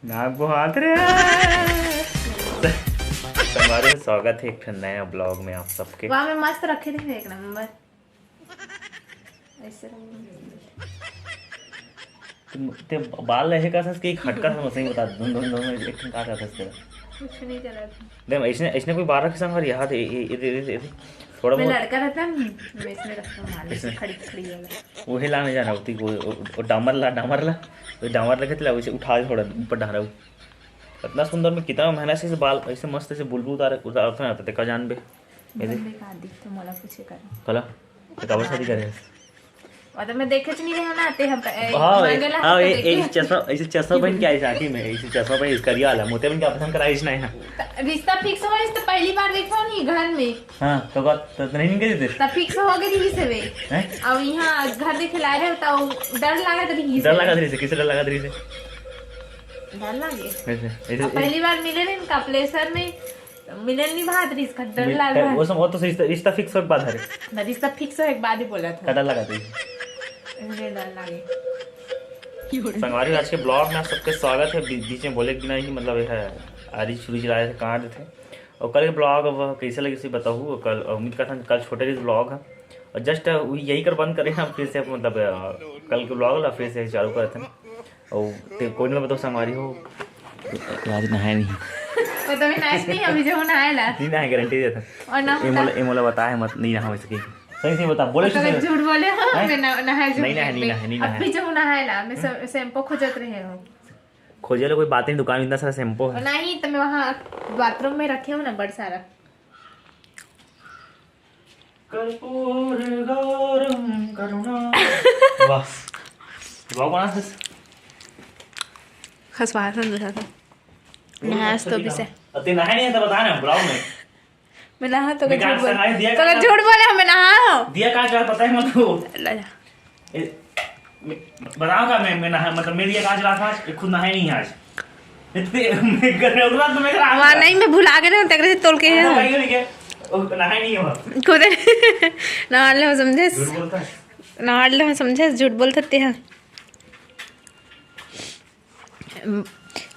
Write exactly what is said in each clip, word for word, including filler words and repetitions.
नाक बोहात रे। संगवारी हो, स्वागत है एक ठन नया ब्लॉग में आप सबके। वाह, मैं मस्त रखे थे एक नंबर। ऐसे रहो। तुम ते बाल ऐसे का सस के खटका समझ नहीं बता, दोनों दोनों दोनों एक ठन का का सस तेरा। कुछ नहीं चला था। देख, इसने इसने कोई बाल रखे संगवारी, यहाँ दे, ए- ए- ए- ए- ए- थोड़ा मैं बहुत। लड़का रहता ना, मैं इसमें रखता हूँ, मालिश इसमें। खड़ी खड़ी वाला। वही लाने जाना होती, वो, वो, वो डामर ला, डामर ला, वो डामर लेके ला, उसे उठा के थोड़ा ऊपर डाल रहा हूँ। इतना सुंदर, मैं कितना मेहनत से इसे बाल ऐसे मस्त से बुलबुल उतार उतारते ना, देखा जान बे। ये देख। बंदे का दिख तो मोला पूछे कर। कला, तो काबर शादी करे? मतलब मैं देखे नहीं रहे ना, ते हम ए, हाँ, मांगे ला हाँ, तो ए, देखे। ए, चश्मा, ऐसे चश्मा पहन के आई शादी में, ऐसे चश्मा पहन, करिया वाला, मोते बन के पसंद कराई इसने ना। रिश्ता फिक्स हो, इस तो पहली बार देखो नहीं घर में। हाँ, तो बात तो नहीं निकली थे। तब फिक्स हो गई थी से वे। हैं? अब यहाँ घर देखे ला रहे हो तो डर लगा था नहीं डर से। लगा था नहीं से, किसे डर लगा था नहीं से? डर लगे। ऐसे, ऐसे, अब पहली बार मिले रहे कपलेश्वर में, तो मिले नहीं बात रिस का डर मिल- लगा। वो सब, वो तो रिश्ता, रिश्ता फिक्स हो के बाद हरे। ना, रिश्ता फिक्स हो एक बात ही बोला था। का डर लगा था? मुझे डर लगे। संगवारी, आज के ब्लॉग में आप सबके स्वागत है। बी-, बीच में बोले के बिना ही, मतलब, ये है, आरी छुरी चलाए थे, कहाँ थे। और कल के ब्लॉग अब कैसे लगे, उसे बताहूँ। कल, उम्मीद करता हूँ, कल छोटे के ब्लॉग है। और जस्ट यही कर बंद करें हम, फिर से, मतलब, अ, कल के ब्लॉग ला फिर से चालू करते हैं। और ते कोई ना बताओ, संगवारी हो, आज नहाए नहीं। वो तो मैं नाच नहीं, अभी जो नहाए ला। नहीं नहाए, गारंटी देता। और ना ये होता। मोला, ये मोला बताए मत, नहीं नहा सके। सही से बता, बोले तो सही। झूठ बोले हो, हैं? मैं ना, नहाए झूठ नहीं, नहीं, बोल नहीं, के। नहीं, नहीं, अब नहीं। भी जो नहाए ला, मैं शै-, शैम्पू खोजत रहे हो। खोजे लो कोई बात नहीं, दुकान में इतना सारा शैम्पू है। नहीं, तो मैं वहाँ बाथरूम में रखे हूँ ना, बड़ सारा। कर्पूर गौरम करुणा। वाह। वाह, कौन है? खसवास है दूसरा था। नहास तो भी से। अब ते नहाए नहीं है तो बता ना, ब्लॉग में। मैं नहा तो मैं झूठ कहाँ बोल। से नहाए, दिया तो कहाँ झूठ बोले, मैं नहा हूँ। दिया कहाँ जला, पता है मत को। ला जा। ए, मैं, बताओ का मैं, मैं नहा, मतलब, मैं दिया कहाँ जला था आज, खुद नहाए नहीं आज। इतने, मैं कर रहा हूँ, रात में करा वहाँ नहीं, मैं भुला के ना, तकरे से तोल के हाँ, है। भाई, ठीक है। ओ, नहाए नहीं हो। खुद नहा ले, समझे? झूठ बोलता है। नहा ले, समझे? झूठ बोलते ते हैं।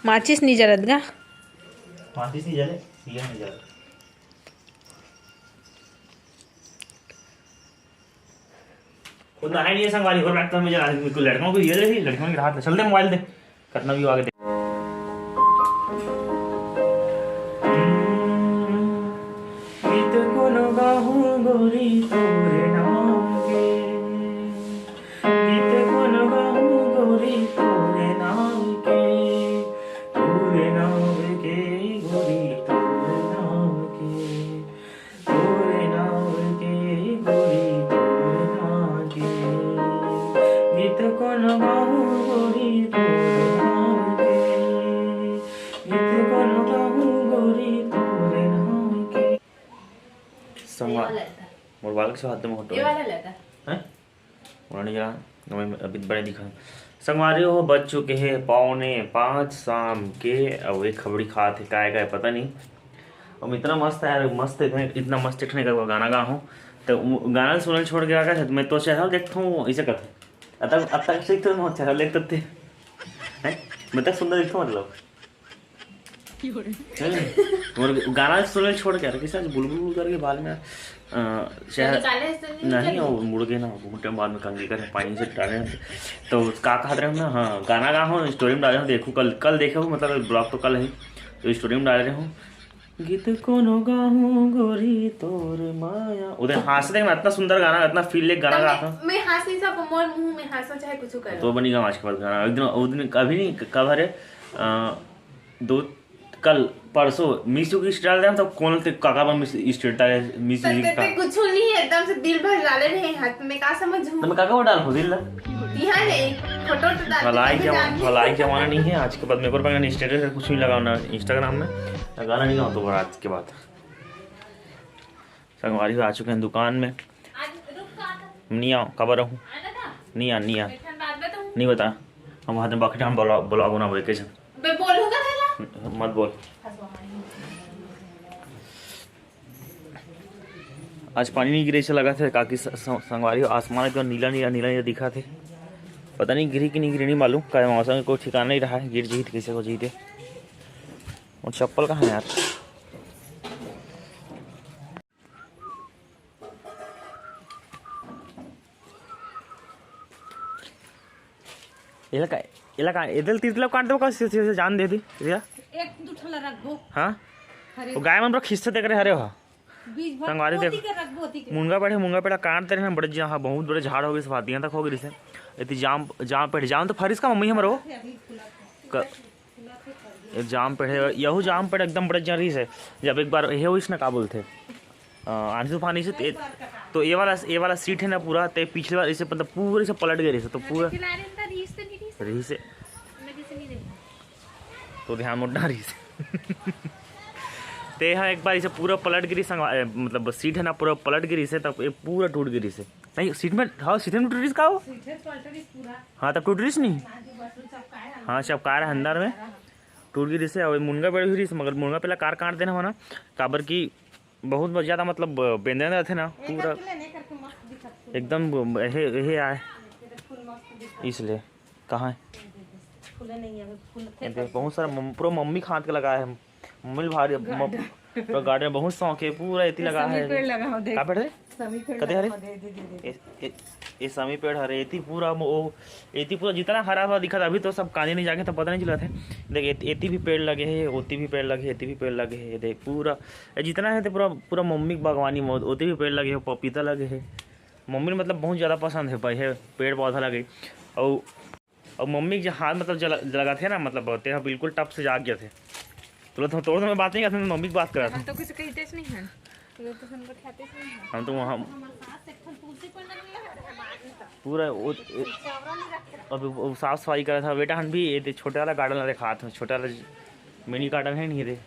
माचिस नहीं जलत गा। माचिस नहीं जले, ये नहीं जले। खुद नहाए नहीं है संगवारी, और बैठ कर मुझे लड़कों को ये दे, लड़कों के हाथ ले, चल दे मोबाइल दे, कितना भी आगे दे। गीत कोनो गाहूँ गोरी तोरे नाम के, गीत कोनो गाहूँ गोरी तोरे नाम के, तोरे नाम के गोरी तोरे नाम के, तोरे नाम के गोरी तोरे नाम के, गीत कोनो गाहूँ गोरी तोरे नाम के, गीत कोनो गाहूँ गोरी तोरे नाम के। संगवा-, ये वाला था। मोर बाल के हाथ में फोटो ये है। वाला लेता। हैं? उन्होंने क्या, हमें अभी बड़े दिखा। संगवारी हो, बज चुके हैं पौने पाँच शाम के। अब एक खबड़ी खात है, काय काय पता नहीं। अब इतना मस्त है यार, मस्त, इतने, इतना मस्त इतने का गाना गा हूँ। तो वो गाना सुनल छोड़ के आ गया था, मैं तो चाहे देखता हूँ, इसे कहता हूँ। अब तक, अब तक से तो मैं चाहे देखते थे। हैं? मैं तक सुंदर दिखता हूँ, मतलब। हम्म, और गाना सुनल छोड़ के आ रहा, किसी आज बुलबुल करके बाल में, अ, शहर निकाले से नहीं नहीं, निकाले? वो मुड़ गए ना, बहुत टाइम बाद में कंघी करे, पानी से डाले हैं। तो का कहत रहे हम ना, हाँ, गाना गा हो, स्टोरी में डाले हो, देखो कल, कल देखे हो, मतलब ब्लॉग तो कल है, तो स्टोरी में डाले रहे हो, गीत कोनो गाहूँ गोरी तोर माया। उधर हंस देख ना, इतना सुंदर गाना, इतना फील एक गाना तो गाता। मैं, मैं हंस नहीं सकूँ, मोर मुंह में हंसो चाहे कुछ करो। तो बनी गा आज के बाद गाना, एक दिन, वो दिन कभी नहीं, कब हरे, अ, दो, कल, परसों मिस यू की स्टेटस डाल रहे हैं, तो कौन थे काका बम स्टेटस डाले, मिस यू ते, का? ते कुछ नहीं है, एकदम से दिल भर डाले रहे हाथ में, का समझ हूँ? तो मैं काका वो डाल हूँ दिल ला। यहाँ नहीं, फोटो तो डाल भलाई के जमा-, जानते। भलाई जमाना नहीं है। आज के बाद मेरे को मैंने स्टेटस कुछ नहीं लगाना इंस्टाग्राम में, लगाना नहीं हो तो आज के बाद। संगवारी हो आ चुके हैं दुकान में। आज रुक, कहाँ था? नहीं आओ, कब रहूँ? आना था? नहीं आ, नहीं आ। एक ठन बात बताऊँ? नहीं बता। हम हाथ में बाकी टाइम ब्लॉग, ब्लॉग बना बोले कैसे? मैं बोलूँगा तेरा? मत बोल। आज पानी नहीं गिरे, ऐसा लगा था काकि स-, स-, संगवारी हो, आसमान एकदम नीला, नीला, नीला, नीला दिखा थे। पता नहीं गिरी कि नहीं गिरी, नहीं मालूम। का मौसम के कोई ठिकाना नहीं रहा है, गिर जही त कइसे हो जही ते। मोर चप्पल कहाँ है यार? एला का, एला का, एदल तीतला काट देबो का? से, से, से जान दे दी, या? एक दू ठला रखबो। हाँ? अरे। वो गाय मन पूरा खिस्सा देख रहे, हरे हो। बीज भर संगवारी ओती देख। के रखबो, ओती के। मुनगा पेड़ हे, मुनगा पेड़ काट दे रहे हैं, बड़े जहाँ बहुत बड़े झाड़ हो गए, सफातियाँ तक हो गई से। एती जाम, जाम पेड़, जाम तो फरिस का मम्मी हमरो। अभी फुला थे। क-, फुला थे, फुला थे। ये जाम पेड़ हे, यहू जाम पेड़ एकदम बड़े जहाँ रही से। जब एक बार ये होइस ना, का बोलते? अ, आंधी तूफान अइसे ते, तो ये वाला, ये वाला सीट है ना पूरा, ते पिछले बार इसे मतलब पूरे से पलट गए रहिसे, तो पूरा खिलाड़ी अंदर रीस से नहीं रीस। रहिसे। मैं जैसे नहीं देखा। तो ध्यान मुड़ना रहिसे। ते हाँ, एक बार इसे पूरा पलट गिरी संग, ए, मतलब सीट है ना पूरा पलट गिरी से, तब ये पूरा टूट गिरी से। नहीं, सीट में, हाँ, सीट में टूट गिरी का हो? सीट है पलट गई पूरा। हाँ, तब टूट गिरी नहीं। हाँ, जो बस में चपकाए रहा। हाँ, चपकाए रहा अंदर में। टूट गिरी से, और मुनगा पेड़ भी रहिसे, मगर मुनगा पेड़ ला कार काट देना हो ना, काबर की बहुत ब-, ज्यादा मतलब बेंदे रहथे ना, पूरा एकदम ब-, हे, हे आय। इसलिए कहाँ है? ये देख, बहुत सारा मम-, पूरा मम्मी के हाथ के लगाए है। मम्मी भारी म-, पूरा गार्डन बहुत शौक है, पूरा एती लगा है। पेड़ लगा हो, देख। का पेड़ है? समी पेड़ कते हरे? लगा हो, दे, दे, दे, दे। ए, ए, ए समी पेड़ हरे, एती पूरा म-, ओ, एती पूरा जितना हरा भरा दिखत, अभी तो सब कांदी नहीं जाके तो पता नहीं चलत है। देख, एत-, एती भी पेड़ लगे है, ओती भी पेड़ लगे है, एती भी पेड़ लगे है। देख, पूरा, ए, जितना है तो पूरा, पूरा मम्मी के बागवानी में, ओती भी पेड़ लगे है, पपीता लगे है। मम्मी ल मतलब बहुत ज़्यादा पसंद है भाई, है पेड़ पौधा लगे। अउ, अउ मम्मी के जो हाथ मतलब जला, लगाथे ना, मतलब तेहा बिल्कुल टप से जाग जाथे। तुला तो तोड़ तो मैं बात नहीं करता, मम्मी की बात करा हम था। तो कुछ कहते नहीं है। हम तो वहाँ पूरा वो, अभी वो साफ सफाई करा था बेटा। हम भी ये दे छोटे वाला गार्डन ला दिखा था, छोटे वाला मिनी गार्डन है नहीं रे।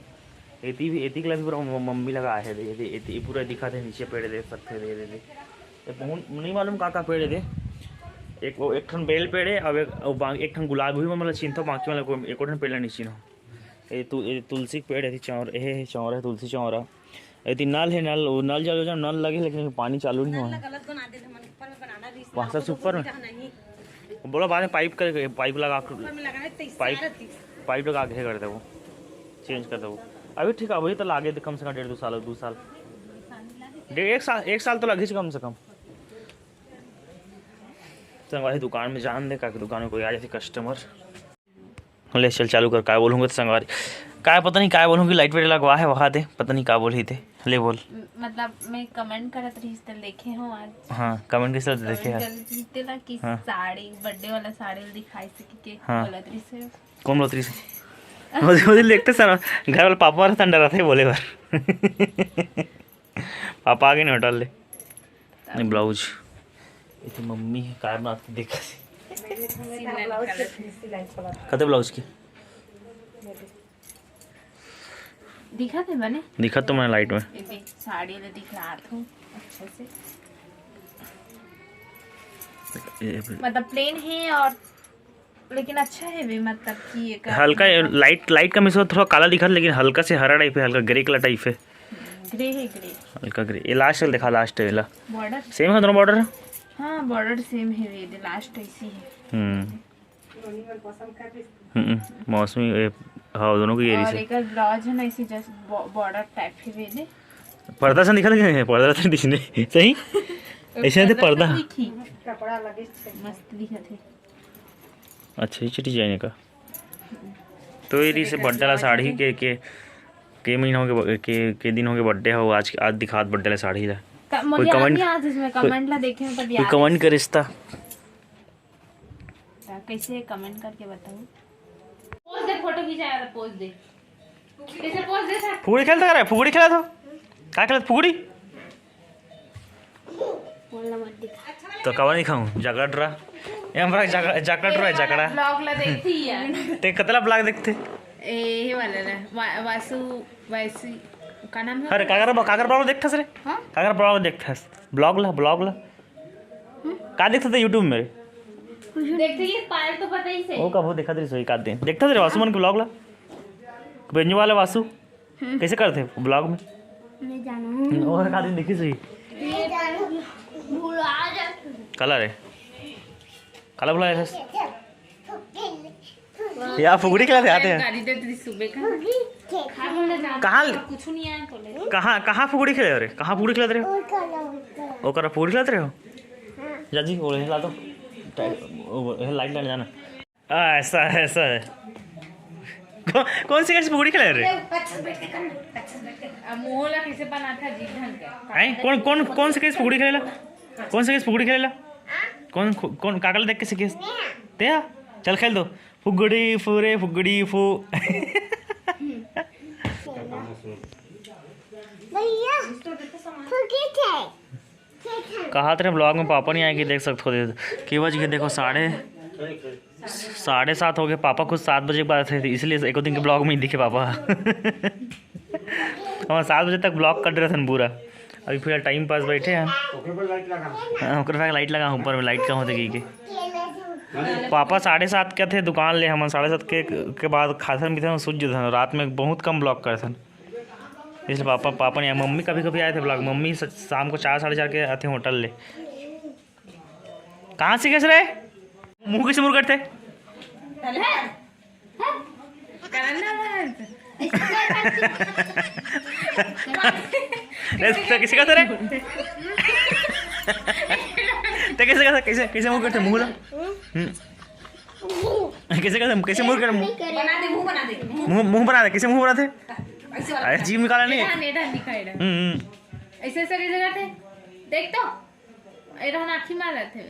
एती भी, एती के ला भी पूरा म-, मम्मी लगाए है दे, एती, एती पूरा दिखा थे नीचे पेड़ दे सकते दे, दे, दे। ये बहुत नहीं मालूम का का पेड़ है दे। एक वो, एक ठन बेल पेड़ है, अब एक, वो बा-, एक ठन गुलाब हुई, मतलब चिन्हथो, बाकी वाला कोई एको ठन पेड़ ला नहीं चिन्हो। ये तु-, ये तुलसी के पेड़ है, चौर-, ये है चौरा, तुलसी चौरा। एती नल है, नल, वो नल जब, जब नल लगे, लेकिन पानी चालू नहीं हुआ है। गलत बना दे, हमन ऊपर में बनाना रहिस, वहाँ से ऊपर में? बोला बाद में पाइप करके, पाइप लगा के, ऊपर में लगाना है, तो पाइप, सारा चीज। पाइप लगा के कर देबो, चेंज कर देबो। अभी ठीक है, अभी तो लागे कम से कम डेढ़ दो साल, दो साल, डेढ़, एक साल, एक साल तो लगे कम से कम। संगवारी दुकान में जान दे, का दुकान में कोई आ जाती कस्टमर। ले चल, चालू कर। काय बोलूँगा तो संगवारी, काय पता नहीं काय बोलूँगी, लाइट वेट लगवा है वहाँ दे, पता नहीं का बोलही ते। ले बोल। म-, मतलब मैं कमेंट करत रहिस त देखे हो आज। हाँ, कमेंट किस तरह देखे कमेंट है? करत रहिस तेला कि हाँ। साड़ी, बर्थडे वाला साड़ी दिखाई से कि के हाँ। बोलत रहिस है। कौन बोलत रहिस है? मुझे, मुझे लिखते सर, घर वाले पापा वाला ठंडा रहते बोले बार। पापा आगे नहीं हटा ले। नहीं, ब्लाउज। ये तो मम्मी है, कार में आके देखा। कते ब्लाउज के? दिखा थे बने? दिखा तो मैं लाइट में। ये देख, साड़ी ले दिखला थो अच्छे से। ये भी। मतलब प्लेन है और लेकिन अच्छा है भी, मतलब कि एक हल्का ये लाइट, लाइट का मिसवा थोड़ा काला दिखा, लेकिन हल्का से हरा टाइप है, हल्का ग्रे कलर टाइप है। ग्रे है, ग्रे। हल्का ग्रे। ये लास्ट दिखा, लास्ट है ला। बॉर्डर? सेम है दोनों बॉर्डर? हाँ, बॉर्डर सेम है, ये लास्ट ऐसी है। हम्म। हम्म, मौसमी, ये, हाँ, दोनों की ये और रही से। एक ब्लाउज है ना, इसी जस्ट बॉ-, बॉर्डर टाइप के भी दे। पर्दा से निकल गए हैं, पर्दा से दिखने। सही? ऐसे तो पर्दा। दिखी। कपड़ा लगे। मस्त दिखत है। अच्छा, ये चीज जाने का। तो ये रही से बर्थडे ला साड़ी के, के, के महीना हो गए, के, के दिन हो गए बर्थडे हो, आज, आज दिखात बर्थडे ला साड़ी ला। क-, मुझे कोई याद कमेंट, नहीं, आज इसमें कोई, कमेंट ला देखे हैं, तब कोई याद कमेंट है। करिस ता। ता कैसे कमेंट करके बताऊँ? पोज दे, फोटो खींचा यार, पोज दे। कैसे पोज दे सर? फुगड़ी खेलता करे, फुगड़ी खेला तो। का खेलत फुगड़ी? बोलना मत दिखा। तो कवा नहीं खाऊं, जगड़ रहा। ये हमरा जगड़, जगड़ रहा, जगड़ा। ब्लॉग ला देखती है। ते कतला ब्लॉग देखते? ए, ये वाला ना, वा-, वासु, वासु, का नाम है? अरे, काकर बा-, काकर ब्लॉग देखता सर? हाँ? काकर ब्लॉग देखता है? ब्लॉग ला, ब्लॉग ला। का देखता था YouTube में? देखते ही पायल तो पता ही से। वो कब वो देखा तेरी सोई का दिन? देखता तेरे वासुमन के ब्लॉग ला? बेंजो वाले वासु? हम्म। कैसे करते ब्लॉग में? नहीं जानू। और का दिन देखी सोई? नहीं जानू। भुला जाते। कलर है। काला बोला है? या फुगड़ी खेलत हे, आते हैं। गाड़ी दे दी सुबह का। कहाँ? कुछ नहीं आया तो ले। कहाँ, कहाँ फुगड़ी खेले रे? कहाँ फुगड़ी खेलत रहे हो? ओकर फुगड़ी खेलत रहे हो? जा जी, वो ला दो। वो लाइट लाने जाना। आ, ऐसा है, ऐसा है। कौन, कौन सी कैसी फुगड़ी खेले रे? अब मोहला कैसे बनाता जी ढंग का? हैं? कौन, कौन, कौन सी कैसी फुगड़ी खेलेला? कौन सी कैसी फुगड़ी खेलेला? कौन, कौन काकल देख के सीखे? ते आ? चल खेल दो। फुगड़ी फू रे, फुगड़ी फू। भैया, फुगड़ी थे। कहा तेरे ब्लॉग में पापा नहीं आए कि देख सकते हो। दे, की बज के देखो, साढ़े साढ़े सात हो गए। पापा खुद सात बजे के बाद थे, इसलिए एको दिन के ब्लॉग में ही दिखे पापा। हम सात बजे तक ब्लॉग कर रहे थे पूरा। अभी फिलहाल टाइम पास बैठे हैं। हाँ, ओकर बाद लाइट लगा, ऊपर में लाइट कम होते की के। पापा साढ़े सात के थे दुकान ले, हम साढ़े सात के, के बाद खासन भी थे, सूझ जाते हैं। रात में बहुत कम ब्लॉग करते हैं, इसलिए पापा, पापा नहीं आए। मम्मी कभी कभी आए थे ब्लॉग। मम्मी स-, शाम को चार, साढ़े चार के आते होटल ले। कहाँ से कैसे रहे? मुंह कैसे मुड़ करते? तो किसी का रे? तो कैसे, कैसे, कैसे, कैसे मुंह करते? मुंह ला। हम्म। कैसे, कैसे, कैसे मुंह कर? बना दे, मुंह बना दे। मुंह, मुंह बना दे। कैसे मुंह बनाते? ऐसे वाला। अरे, जीभ निकाला नहीं। एडा, एडा दिखा, एडा। हम्म, हम्म। ऐसे, ऐसे कैसे करते? देख तो। एडा ना आँखी मार रहे थे।